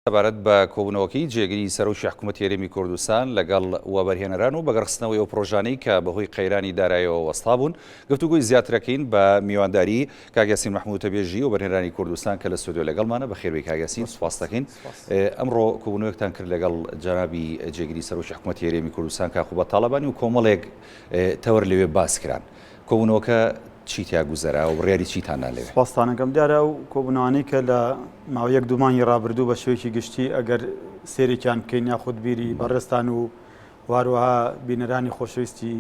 سەبارەت بە کۆبوونەوەکەی جێگری سەرۆکی حکوومەتی هەرێمی کوردستان لەگەڵ وەبەرهێنەران و بەگەڕخستنەوەی ئەو پڕۆژانەی کە بەهۆی قەیرانی دارایەوە وەستابوون، گفتوگۆی زیاترەکەین بە میوانداری کاک یاسین مەحموود وتەبێژی وەبەرهێنەرانی کوردستان کە لە ستۆدیۆ لەگەڵمانە. بەخێربێی کاک یاسین، سوپاست دەکەین. ئەمڕۆ کۆبوونەوەیەکتان کرد لەگەڵ جەنابی جێگری سەرۆکی حکوومەتی هەرێمی کوردستان کاک قوباد تاڵەبانی و کۆمەڵێک تەوەر لەوێ باس کران. کۆبوونەوەکە چی تیا گوزەرا و بڕیاری چیتان دا لەوێ؟ سوپاستان ئەکەم. دیارە ئەو کۆبوونەوانەی کە لە ماوەی یەک دوو مانگی ڕابردوو بە شێوەیەکی گشتی ئەگەر سەیرێکیان بکەین یاخود بیری بەڕێزتان و و هەروەها بینەرانی خۆشەویستی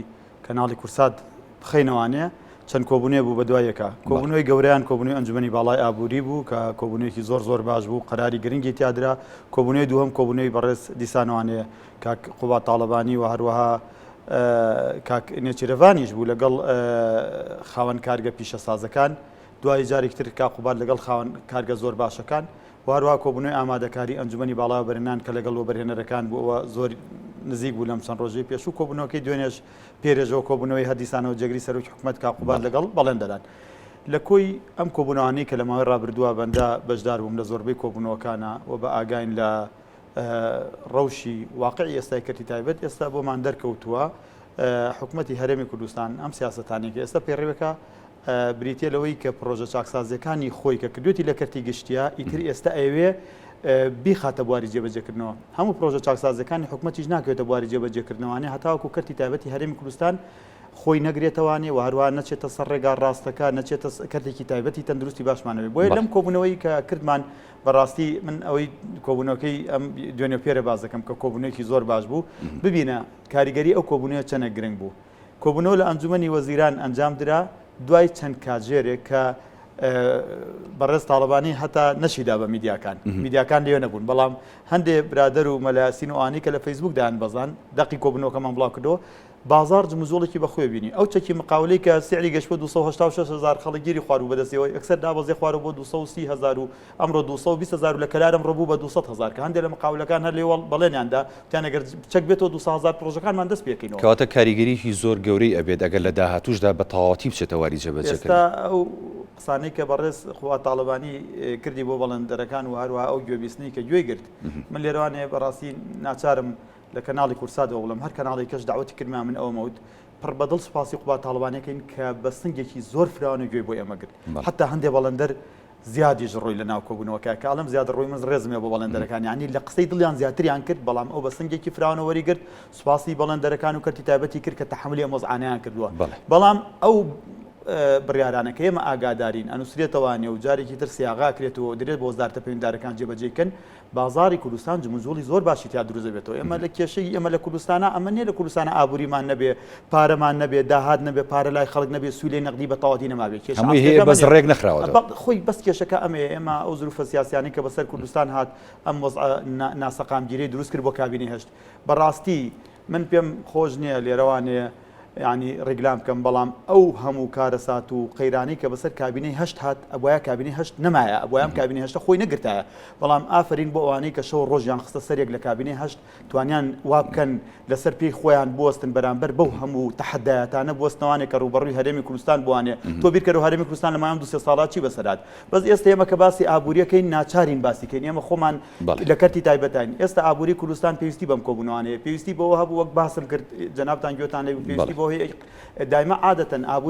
کەناڵی کورسات بخەینەوانێ چەند کۆبوونەیە بوو بە دوای یەکا. کۆبوونەوەی گەورەیان کۆبوونەوەی ئەنجومەنی باڵای ئابووری بوو کە کۆبوونەوەیەکی زۆر زۆر باش بوو قەراری گرنگی تیا درا. کۆبوونەوەی دووهەم کۆبوونەوەی بەڕێز دیسانەوانێ کاک قوباد تاڵەبانی و هەروەها کاک نێچیرەڤانیش بوو لەگەڵ خاوەن کارگە پیشەسازەکان، دوایی جارێکی تر کاک قوباد لەگەڵ خاوەن کارگە زۆر باشەکان و هەروەها کۆبوونەوەی ئامادەکاری ئەنجومەنی باڵای وەبەرهێنان کە لەگەڵ وەبەرهێنەرەکان بوو ئەوە زۆر نزیک بوو لەم چەند ڕۆژەی پێشوو کۆبوونەوەکەی دوێنێش پێرێژەوە کۆبوونەوەی هەر دیسانەوە جێگری سەرۆکی حکومەت کاک قوباد لەگەڵ بەڵێندەران لە کۆی ئەم کۆبوونەوانەی کە لە ماوەی ڕابردووە بەندە بەشدار بووم لە زۆربەی کۆبوونەوەکانە و بە ئاگاین لە ڕەوشی واقعی ئێستای کەرتی تایبەت ئێستا بۆمان دەرکەوتووە حکومەتی هەرێمی کوردستان ئەم سیاسەتانەی کە ئێستا پەیڕەوێکە بریتە لەوەی کە پرۆژە چاکسازیەکانی خۆی کە کردوێتی لە کەرتی گشتیە ئیتر ئێستا ئەوێ بیخاتە بواری جێبەجێکردنەوە هەموو پرۆژە چاکسازیەکانی حکومەتیش ناکەوێتە بواری جێبەجێکردنەوانێ هەتاوەکو کەرتی تایبەتی هەرێمی کوردستان خۆی نەگرێتەوانێ و هەروە نەچێتە سەر ڕێگا ڕاستەکە نەچێتە کەرتێکی تایبەتی تەندروستی باشمانەوەی بۆیە لەم کۆبوونەوەی کە کردمان بەڕاستی من ئەوەی کۆبوونەوەکەی ئەم دوێنێ و پێرە باس دەکەم کە کۆبوونەوەیەکی زۆر باش بوو ببینە کاریگەری ئەو کۆبوونەوە چەنە گرنگ بوو کۆبوونەوە لە ئەنجومەنی وەزیران ئەنجام درا دوای چەند کاتژێرێک کە بەڕێز تاڵەبانی هەتا نەشیدا بە میدیاکان میدیاکان لێ نەبوون بەڵام هەندێ برادەر و مەلاسین و ئانی کە لە فەیسبوک دایان بەزان دەقی کۆبوونەوەکەمان بڵاو کردەوە بازاڕ جموجۆڵێکی بەخۆیە بینی. ئەو چەکی مقاولەی کە سعری گەشت بۆ 286 هەزار خەڵک گیری خواردبوو بەدەستیەوە یەکسەر دابەزیە خوارەوە بۆ 230 هەزار و ئەمڕۆ 220 هەزار و لە کەلار ئەمڕۆ بوو بە 200 هەزار کە هەندێک لە مقاولەکان هەر لێوە بەڵێنیان دا وتیان ئەگەر چەک بێتەوە 200 هەزار پڕۆژەکانمان دەست پێکەینەوە. کەواتە کاریگەریی زۆر گەورەی ئەبێت ئەگەر لە داهاتووشدا بە تەواوەتی بچێتە واری جێبەجێکردن. ئێستا ئەو قسانەی کە بەڕێز قوباد تاڵەبانی کردی بۆ بەڵێندەرەکان و هەروەها ئەو گوێبیستنەی کە گوێی گرت من لێرەوانێ بەڕاستی ناچارم لە کەناڵی کورساتەوە بڵێم هەر کەناڵی کەش داوەتی کردمان من ئەوەم وت پڕ بەدڵ سوپاسی قوباد تاڵەبانیەکەین کە بە سنگێکی زۆر فراوان و گوێی بۆ ئێمە گرت حتا هەندێ بەڵێندەر زیادیش ڕۆی لە ناو کۆبوونەوەکە کە ئەڵێم زیاد ڕۆی من ڕێزم هەیە بۆ بەڵێندەرەکان یعنی لە قسەی دڵیان زیاتریان کرد بەڵام ئەو بە سنگێکی فراوانە وەری گرت سوپاسی بەڵێندەرەکان و کەرتی تایبەتی کرد کە تەحەمولی ئەم وەزعانەیان کردووە بەڵام ئەو بڕیارانە کە ئێمە ئاگادارین ئەنووسرێتەوانێ و جارێکی تر سیاغا کرێتەوە درێت بۆ وەزارەتە پەیوەندیدارەکان جێبەجێی کەن بازاڕی کوردستان جموجوڵی زۆر باشی تیا دروست دەبێتەوە ئێمە لە کێشەی ئێمە لە کوردستانە ئەمە نیە لە کوردستانە ئابووریمان نەبێ پارەمان نەبێ داهات نەبێ پارە لای خەڵک نەبێ سوولەی نەقدی بە تەواوەتی نەمابێ کێشە هەمووی هەیە ئەسڵیەکە بەس ئەمە ڕێک نیە نەخراوەتەوە. بەڵ خۆی بەس کێشەکە ئەمەیە ئێمە ئەو زروفە سیاسیانەی کە بەسەر کوردستان هات ئەم وەزعە ناسەقامگیرەی دروست کرد بۆ کابینەی هەشت بەڕاستی من پێم خۆش نییە لێرەوانێ یانی ڕیگلام بکەم بەڵام ئەو هەموو کارەسات و قەیرانەی کە بەسەر کابینەی هەشت هات ئەبوایە کابینەی هەشت نەمایە ئەبوایە ئەم کابینەی هەشتە خۆی نەگرتایە بەڵام ئافەرین بۆ ئەوانەی کە شەو ڕۆژیان خستە سەرێک لە کابینەی هەشت توانیان وا بکەن لەسەر پێی خۆیان بوەستن بەرامبەر بەو هەموو تەحەدایاتانە بوەستنەوانێ کە ڕووبەڕووی هەرێمی کوردستان بوانێ تۆ بیرکەرەوە هەرێمی کوردستان لە ماوەی ئەم دوو سێ ساڵە چی بەسەر هات بەس ئێستا ئێمە کە باسی ئابووریەکەین ناچارین باسی کەین ئێمە خۆمان لە کەرتی تایبەتین ئێستا ئابووری کوردستان پێویستی بەم کۆبوونەوانەیە پێویستی بەوە هەبوو وەک باسم کرد جەنابتان گوێتان لێ پێویستی بۆ هەیە دایمە عادەتەن ئابووری.